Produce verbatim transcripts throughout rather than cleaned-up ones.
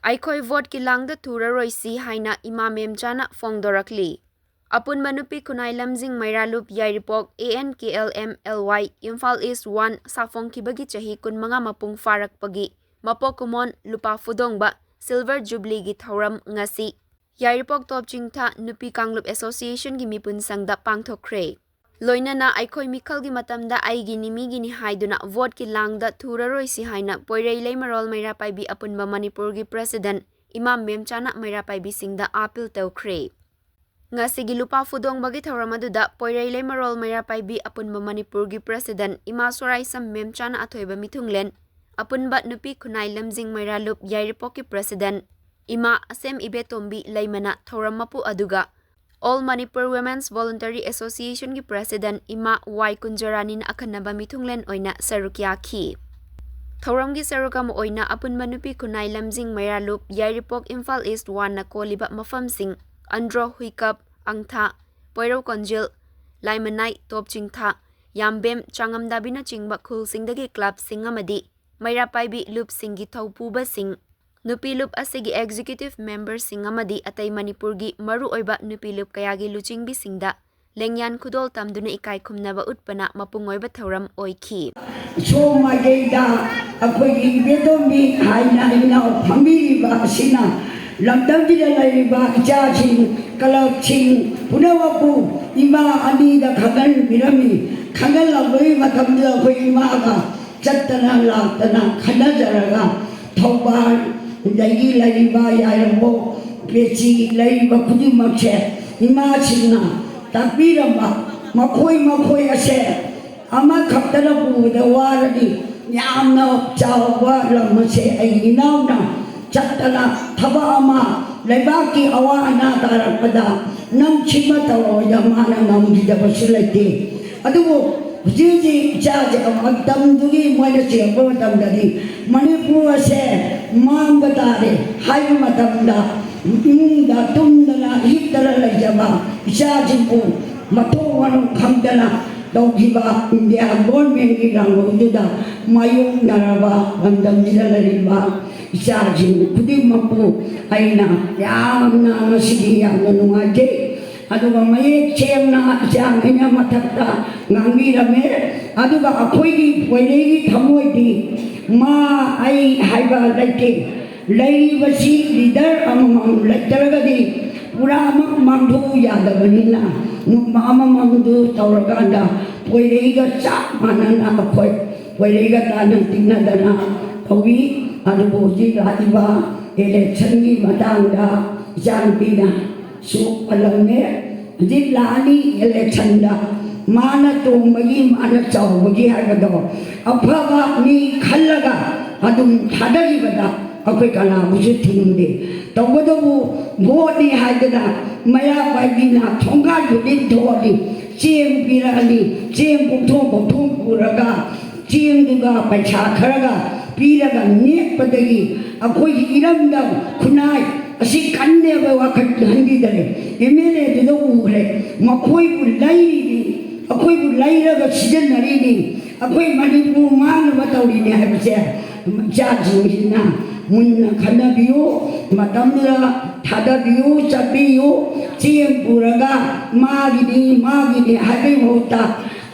ꯑꯩꯈꯣꯏ ꯚꯣꯠꯀꯤ ꯂꯥꯡꯗ ꯊꯨꯔꯔꯣꯏꯁꯤ ꯍꯥꯏꯅ ꯏꯃꯥ ꯃꯦꯝꯆꯥꯅ ꯐꯣꯡꯗꯣꯔꯛꯂꯤ꯫ ꯑꯄꯨꯟꯕ ꯅꯨꯄꯤ ꯈꯨꯟꯅꯥꯏ ꯂꯝꯖꯤꯡ ꯃꯩꯔꯥ ꯂꯨꯞ ꯌꯥꯏꯔꯤꯄꯣꯛ A N K L M L Y Imphal East One ꯁꯥꯐꯣꯡꯈꯤꯕꯒꯤ ꯆꯍꯤ ꯀꯨꯟꯃꯉꯥ ꯃꯄꯨꯡ ꯐꯥꯔꯛꯄꯒꯤ ꯃꯄꯣꯛ ꯀꯨꯝꯑꯣꯟ ꯂꯨꯄꯥ ꯐꯨꯗꯣꯡꯕ Silver Jubilee ꯒꯤ ꯊꯧꯔꯝ ꯉꯁꯤ ꯌꯥꯏꯔꯤꯄꯣꯛ ꯇꯣꯞ ꯆꯤꯡꯊꯥ ꯅꯨꯄꯤ ꯀꯥꯡꯂꯨꯞ Association ꯒꯤ ꯃꯤꯄꯨꯟ ꯁꯪꯗ ꯄꯥꯡꯊꯣꯛꯈ꯭ꯔꯦ꯫ ꯂꯣꯏꯅꯅ ꯑꯩꯈꯣꯏ ꯃꯤꯈꯜꯒꯤꯅꯤ, ꯃꯇꯝꯗ ꯑꯩꯒꯤꯅꯤ, ꯃꯤꯒꯤꯅꯤ ꯍꯥꯏꯗꯨꯅ ꯚꯣꯠꯀꯤ ꯂꯥꯡꯗ ꯊꯨꯔꯔꯣꯏꯁꯤ ꯍꯥꯏꯅ ꯄꯣꯏꯔꯩ ꯂꯩꯃꯔꯣꯜ ꯃꯩꯔꯥ ꯄꯥꯏꯕꯤ ꯑꯄꯨꯟꯕ ꯃꯅꯤꯄꯨꯔꯒꯤ President ꯏꯃꯥ ꯃꯦꯝꯆꯥꯅ ꯃꯩꯔꯥ ꯄꯥꯏꯕꯤꯁꯤꯡꯗ appeal ꯇꯧꯈ꯭ꯔꯦ꯫ ꯉꯁꯤꯒꯤ ꯂꯨꯄꯥ ꯐꯨꯗꯣꯡꯕꯒꯤ ꯊꯧꯔꯝ ꯑꯗꯨꯗ ꯄꯣꯏꯔꯩ ꯂꯩꯃꯔꯣꯜ ꯃꯩꯔꯥ ꯄꯥꯏꯕꯤ ꯑꯄꯨꯟꯕ ꯃꯅꯤꯄꯨꯔꯒꯤ President ꯏꯃꯥ ꯁꯣꯔꯥꯏꯁꯝ ꯃꯦꯝꯆꯥꯅ ꯑꯊꯣꯏꯕ ꯃꯤꯊꯨꯡꯂꯦꯟ, ꯑꯄꯨꯟꯕ ꯅꯨꯄꯤ ꯈꯨꯟꯅꯥꯏ ꯂꯝꯖꯤꯡ ꯃꯩꯔꯥ ꯂꯨꯞ ꯌꯥꯏꯔꯤꯄꯣꯛꯀꯤ President ꯏꯃꯥ ꯑꯁꯦꯝ ꯏꯕꯦꯇꯣꯝꯕꯤ ꯂꯩꯃꯅ ꯊꯧꯔꯝ ꯃꯄꯨ ꯑꯗꯨꯒ All Manipur Women's Voluntary Association ꯒꯤ President ꯏꯃꯥ ꯋꯥꯏ ꯀꯨꯟꯖꯔꯥꯅꯤꯅ ꯑꯈꯟꯅꯕ ꯃꯤꯊꯨꯡꯂꯦꯟ ꯑꯣꯏꯅ ꯁꯔꯨꯛ ꯌꯥꯈꯤ꯫ ꯊꯧꯔꯝꯒꯤ ꯁꯔꯨꯛ ꯑꯃ ꯑꯣꯏꯅ ꯑꯄꯨꯟꯕ ꯅꯨꯄꯤ ꯈꯨꯟꯅꯥꯏ ꯂꯝꯖꯤꯡ ꯃꯩꯔꯥ ꯂꯨꯞ ꯌꯥꯏꯔꯤꯄꯣꯛ ꯏꯝꯐꯥꯜ East One ꯅ ꯀꯣꯜꯂꯤꯕ ꯃꯐꯝꯁꯤꯡ ꯑꯟꯗ꯭ꯔꯣ ꯍꯨꯏꯀꯞ, ꯑꯪꯊꯥ, ꯄꯣꯏꯔꯧ ꯀꯣꯟꯖꯦꯜ, ꯂꯥꯏꯃꯅꯥꯏ, ꯇꯣꯞ ꯆꯤꯡꯊꯥ, ꯌꯥꯝꯕꯦꯝ, ꯆꯥꯡꯉꯝꯗꯥꯕꯤꯅꯆꯤꯡꯕ ꯈꯨꯜꯁꯤꯡꯗꯒꯤ club ꯁꯤꯡ ꯑꯃꯗꯤ ꯃꯩꯔꯥ ꯄꯥꯏꯕꯤ ꯂꯨꯞꯁꯤꯡꯒꯤ ꯊꯧꯄꯨꯕꯁꯤꯡ, ꯅꯨꯄꯤ ꯂꯨꯞ ꯑꯁꯤꯒꯤ executive member ꯁꯤꯡ ꯑꯃꯗꯤ ꯑꯇꯩ ꯃꯅꯤꯄꯨꯔꯒꯤ ꯃꯔꯨꯑꯣꯏꯕ ꯅꯨꯄꯤ ꯂꯨꯞ ꯀꯌꯥꯒꯤ ꯂꯨꯆꯤꯡꯕꯤꯁꯤꯡꯗ ꯂꯦꯡꯌꯥꯟ ꯈꯨꯗꯣꯜ ꯇꯝꯗꯨꯅ ꯏꯀꯥꯏ ꯈꯨꯝꯅꯕ ꯎꯠꯄꯅ ꯃꯄꯨꯡ ꯑꯣꯏꯕ ꯊꯧꯔꯝ ꯑꯣꯏꯈꯤ꯫ ꯁꯣꯝ ꯃꯥꯏꯀꯩꯗ ꯑꯩꯈꯣꯏꯒꯤ ꯏꯕꯦꯇꯣꯝꯕꯤ ꯍꯥꯏꯅ ꯏꯅꯥꯎ ꯐꯝꯕꯤꯔꯤꯕ ꯑꯁꯤꯅ ꯂꯝꯗꯝꯁꯤꯗ ꯂꯩꯔꯤꯕ ꯏꯆꯥꯁꯤꯡ, club ꯁꯤꯡ ꯄꯨꯝꯅꯃꯛꯄꯨ ꯏꯃꯥ ꯑꯅꯤꯗ ꯈꯪꯍꯟꯕꯤꯔꯝꯃꯤ꯫ ꯈꯪꯍꯜꯂꯛꯄꯒꯤ ꯃꯇꯝꯗꯨꯗ ꯑꯩꯈꯣꯏ ꯏꯃꯥꯒ ꯆꯠꯇꯅ ꯂꯥꯛꯇꯅ ꯈꯟꯅꯖꯔꯒ ꯊꯧꯕꯥꯜ, ꯑꯗꯒꯤ ꯂꯩꯔꯤꯕ ꯌꯥꯏꯔꯤꯄꯣꯛ, ꯄꯦꯆꯤ ꯂꯩꯔꯤꯕ ꯈꯨꯗꯤꯡꯃꯛꯁꯦ ꯏꯃꯥꯁꯤꯡꯅ ꯇꯥꯛꯄꯤꯔꯝꯕ, ꯃꯈꯣꯏ ꯃꯈꯣꯏ ꯑꯁꯦ ꯑꯃꯈꯛꯇꯅ ꯄꯨꯕꯗ ꯋꯥꯔꯅꯤ, ꯌꯥꯝꯅ ꯆꯥꯎꯕ ꯂꯝ ꯑꯁꯦ ꯑꯩꯒꯤ ꯏꯅꯥꯎꯅ ꯆꯠꯇꯅ ꯊꯕꯛ ꯑꯃ ꯂꯩꯕꯥꯛꯀꯤ ꯑꯋꯥ ꯑꯅꯥ ꯇꯥꯔꯛꯄꯗ ꯅꯪ ꯁꯤꯃ ꯇꯧꯔꯣꯏꯗ ꯃꯥꯅ ꯉꯝꯈꯤꯗꯕꯁꯨ ꯂꯩꯇꯦ꯫ ꯑꯗꯨꯕꯨ ꯍꯧꯖꯤꯛ ꯍꯧꯖꯤꯛ ꯏꯆꯥꯁꯦ ꯃꯇꯝꯗꯨꯒꯤ ꯃꯣꯏꯅ ꯆꯦꯟꯕ ꯃꯇꯝꯗꯗꯤ ꯃꯅꯤꯄꯨꯔ ꯑꯁꯦ ꯃꯥꯡꯕ ꯇꯥꯔꯦ ꯍꯥꯏꯕ ꯃꯇꯝꯗ ꯏꯃꯨꯡꯗ ꯇꯨꯝꯗꯅ ꯍꯤꯞꯇꯅ ꯂꯩꯖꯕ ꯏꯆꯥꯁꯤꯡꯕꯨ ꯃꯊꯣꯡ ꯃꯔꯝ ꯈꯪꯗꯅ ꯇꯧꯈꯤꯕ ꯏꯟꯗꯤꯌꯥ ꯒꯣꯔꯃꯦꯟꯒꯤ ꯂꯥꯟꯕꯗꯨꯗ ꯃꯥꯌꯣꯛꯅꯔꯕ ꯂꯝꯗꯝꯁꯤꯗ ꯂꯩꯔꯤꯕ ꯏꯆꯥꯁꯤꯡ ꯈꯨꯗꯤꯡꯃꯛꯄꯨ ꯑꯩꯅ ꯌꯥꯝꯅ ꯉꯁꯤꯗꯤ ꯌꯥꯝꯅ ꯅꯨꯡꯉꯥꯏꯖꯩ꯫ ꯑꯗꯨꯒ ꯃꯌꯦꯛ ꯁꯦꯡꯅ ꯏꯆꯥꯈꯩꯅ ꯃꯊꯛꯇ ꯉꯥꯡꯕꯤꯔꯝꯃꯦ꯫ ꯑꯗꯨꯒ ꯑꯩꯈꯣꯏꯒꯤ ꯄꯣꯏꯔꯩꯒꯤ ꯊꯃꯣꯏꯗꯤ ꯃꯥ ꯑꯩ ꯍꯥꯏꯕ ꯂꯩꯇꯦ꯫ ꯂꯩꯔꯤꯕꯁꯤ ꯂꯤꯗꯔ ꯑꯃꯃꯝ ꯂꯩꯇ꯭ꯔꯒꯗꯤ ꯄꯨꯔꯥꯃꯛ ꯃꯥꯡꯊꯣꯛꯎ ꯌꯥꯗꯕꯅꯤꯅ ꯅꯣꯡꯃ ꯑꯃꯃꯝꯗꯨ ꯇꯧꯔꯀꯥꯟꯗ ꯄꯣꯏꯔꯩꯒ ꯆꯞ ꯃꯥꯟꯅꯅ ꯑꯩꯈꯣꯏ ꯄꯣꯏꯔꯩꯒ ꯇꯥꯟꯅ ꯇꯤꯟꯅꯗꯅ ꯇꯧꯏ꯫ ꯑꯗꯨꯕꯨ ꯍꯧꯖꯤꯛ ꯂꯥꯛꯂꯤꯕ ꯏꯂꯦꯛꯁꯟꯒꯤ ꯃꯇꯥꯡꯗ ꯏꯆꯥꯅꯨꯄꯤꯅꯁꯨ ꯄꯜꯂꯝꯃꯦ꯫ ꯍꯧꯖꯤꯛ ꯂꯥꯛꯑꯅꯤ ꯏꯂꯦꯛꯁꯟꯗ ꯃꯥꯅ ꯇꯣꯡꯕꯒꯤ, ꯃꯥꯅ ꯆꯥꯎꯕꯒꯤ ꯍꯥꯏꯕꯗꯣ ꯑꯐꯕ ꯃꯤ ꯈꯜꯂꯒ ꯑꯗꯨꯝ ꯊꯥꯗꯈꯤꯕꯗ ꯑꯩꯈꯣꯏ ꯀꯅꯥꯕꯨꯁꯨ ꯊꯤꯡꯗꯦ꯫ ꯇꯧꯕꯇꯕꯨ ꯚꯣꯠꯅꯤ ꯍꯥꯏꯗꯅ ꯃꯩꯔꯥ ꯄꯥꯏꯕꯤꯅ ꯊꯣꯡꯒꯥꯟ ꯈꯨꯗꯤꯡ ꯊꯣꯛꯑꯅꯤ, ꯆꯦꯡ ꯄꯤꯔꯛꯑꯅꯤ, ꯆꯦꯡ ꯄꯨꯡꯊꯣꯡ ꯄꯨꯡꯊꯣꯡ ꯄꯨꯔꯒ ꯆꯦꯡꯗꯨꯒ ꯄꯩꯁꯥ ꯈꯔꯒ ꯄꯤꯔꯒ ꯅꯦꯛꯄꯗꯒꯤ ꯑꯩꯈꯣꯏꯒꯤ ꯏꯔꯝꯗꯝ ꯈꯨꯟꯅꯥꯏ ꯑꯁꯤ ꯀꯟꯅꯦꯕ ꯋꯥꯈꯜ ꯈꯟꯕꯤꯗꯔꯦ꯫ M L ꯑꯦꯗꯨꯗ ꯎꯈ꯭ꯔꯦ꯫ ꯃꯈꯣꯏꯕꯨ ꯂꯩꯔꯤꯅꯤ, ꯑꯩꯈꯣꯏꯕꯨ ꯂꯩꯔꯒ ꯁꯤꯖꯤꯟꯅꯔꯤꯅꯤ, ꯑꯩꯈꯣꯏ ꯃꯅꯤꯄꯨꯔ ꯃꯥꯡꯅꯕ ꯇꯧꯔꯤꯅꯤ ꯍꯥꯏꯕꯁꯦ ꯏꯆꯥꯁꯤꯡꯁꯤꯅ ꯃꯨꯟꯅ ꯈꯟꯅꯕꯤꯌꯨ꯫ ꯃꯇꯝꯗꯨꯗ ꯊꯥꯗꯕꯤꯌꯨ, ꯆꯠꯄꯤꯌꯨ꯫ ꯆꯦꯡ ꯄꯨꯔꯒ ꯃꯥꯒꯤꯅꯤ, ꯃꯥꯒꯤꯅꯤ ꯍꯥꯏꯕꯒꯤ ꯃꯍꯨꯠꯇ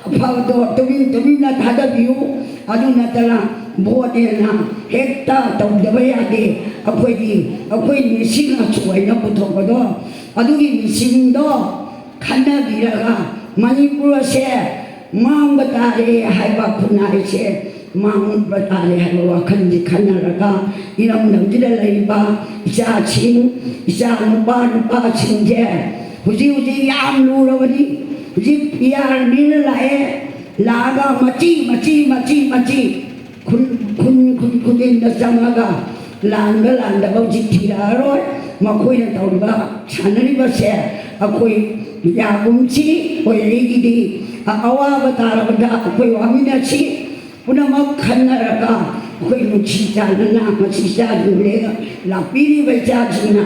ꯑꯐꯕꯗꯣ ꯇꯨꯃꯤꯟ ꯇꯨꯃꯤꯟꯅ ꯊꯥꯗꯕꯤꯌꯨ꯫ ꯑꯗꯨ ꯅꯠꯇꯅ ꯚꯣꯠꯅꯦꯅ ꯍꯦꯛꯇ ꯇꯧꯗꯕ ꯌꯥꯗꯦ꯫ ꯑꯩꯈꯣꯏꯗꯤ ꯑꯩꯈꯣꯏ ꯃꯤꯁꯤꯡ ꯑꯆꯧ ꯍꯥꯏꯅ ꯄꯨꯊꯣꯛꯄꯗꯣ, ꯑꯗꯨꯒꯤ ꯃꯤꯁꯤꯡꯗꯣ ꯈꯟꯅꯕꯤꯔꯒ ꯃꯅꯤꯄꯨꯔ ꯑꯁꯦ ꯃꯥꯡꯕ ꯇꯥꯔꯦ ꯍꯥꯏꯕ ꯈꯨꯟꯅꯥꯏꯁꯦ ꯃꯥꯡꯕ ꯇꯥꯔꯦ ꯍꯥꯏꯕ ꯋꯥꯈꯜꯁꯦ ꯈꯟꯅꯔꯒ ꯏꯔꯝꯗꯝꯁꯤꯗ ꯂꯩꯔꯤꯕ ꯏꯆꯥꯁꯤꯡ, ꯏꯆꯥ ꯅꯨꯄꯥ ꯅꯨꯄꯥꯁꯤꯡꯁꯦ ꯍꯧꯖꯤꯛ ꯍꯧꯖꯤꯛ ꯌꯥꯝ ꯂꯨꯔꯕꯅꯤ꯫ ꯍꯧꯖꯤꯛ ꯄꯤ ꯑꯥꯔ ꯃꯤꯅ ꯂꯥꯛꯑꯦ, ꯂꯥꯛꯑꯒ ꯃꯆꯤ ꯃꯆꯤ ꯃꯆꯤ ꯃꯆꯤ ꯈꯨꯟ ꯈꯨꯟ ꯈꯨꯟ ꯈꯨꯗꯤꯡꯗ ꯆꯪꯉꯒ ꯂꯥꯟꯕ ꯂꯥꯟꯗꯕ ꯍꯧꯖꯤꯛ ꯊꯤꯔꯛꯑꯔꯣꯏ꯫ ꯃꯈꯣꯏꯅ ꯇꯧꯔꯤꯕ ꯁꯥꯟꯅꯔꯤꯕꯁꯦ ꯑꯩꯈꯣꯏ ꯌꯥꯒꯨꯝꯁꯤ ꯑꯣꯏꯔꯛꯏꯒꯤꯗꯤ ꯑꯋꯥꯕ ꯇꯥꯔꯕꯗ ꯑꯩꯈꯣꯏ ꯋꯥꯃꯤꯟꯅꯁꯤ꯫ ꯄꯨꯝꯅꯃꯛ ꯈꯟꯅꯔꯒ ꯑꯩꯈꯣꯏ ꯅꯨꯡꯁꯤ ꯆꯥꯟꯅꯅ ꯃꯁꯤ ꯆꯥꯗꯨꯅꯦꯅ ꯂꯥꯛꯄꯤꯔꯤꯕ ꯏꯆꯥꯁꯤꯡꯅ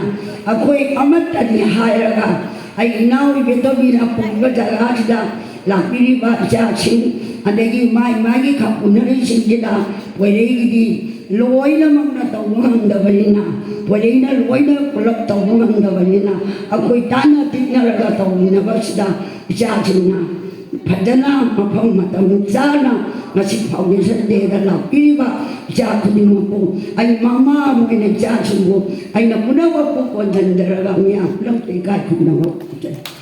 ꯑꯩꯈꯣꯏ ꯑꯃꯠꯇꯅꯤ ꯍꯥꯏꯔꯒ ꯑꯩ ꯏꯅꯥꯎ ꯏꯕꯦꯇꯣꯕꯤꯅ ꯄꯨꯔꯤꯕ ꯖꯒꯥꯁꯤꯗ ꯂꯥꯛꯄꯤꯔꯤꯕ ꯏꯆꯥꯁꯤꯡ ꯑꯗꯒꯤ ꯃꯥꯏ ꯃꯥꯒꯤ ꯈꯛ ꯎꯅꯔꯤꯁꯤꯡꯁꯤꯗ ꯄꯣꯏꯔꯩꯒꯤꯗꯤ ꯂꯣꯏꯅꯃꯛꯅ ꯇꯧꯕ ꯉꯝꯗꯕꯅꯤꯅ, ꯄꯣꯂꯤꯅ ꯂꯣꯏꯅ ꯄꯨꯂꯞ ꯇꯧꯕ ꯉꯝꯗꯕꯅꯤꯅ, ꯑꯩꯈꯣꯏ ꯇꯥꯟꯅ ꯇꯤꯛꯅꯔꯒ ꯇꯧꯃꯤꯟꯅꯕꯁꯤꯗ ꯏꯆꯥꯁꯤꯡꯅ ꯐꯖꯅ ꯃꯐꯝ ꯃꯇꯝ ꯆꯥꯅ ꯉꯁꯤ ꯐꯥꯎꯟꯗꯦꯁꯟ ꯗꯦꯗ ꯂꯥꯛꯄꯤꯔꯤꯕ ꯏꯆꯥ ꯈꯨꯗꯤꯡꯃꯛꯄꯨ ꯑꯩ ꯃꯃꯥ ꯑꯃ ꯑꯣꯏꯅ ꯏꯆꯥꯁꯤꯡꯕꯨ ꯑꯩꯅ ꯄꯨꯝꯅꯃꯛꯄꯨ ꯀꯣꯟꯁꯤꯟꯖꯔꯒ ꯃꯤꯌꯥꯝ ꯄꯨꯝꯅꯃꯛꯇ ꯏꯀꯥꯏ ꯈꯨꯝꯅꯕ ꯎꯠꯆꯔꯤ꯫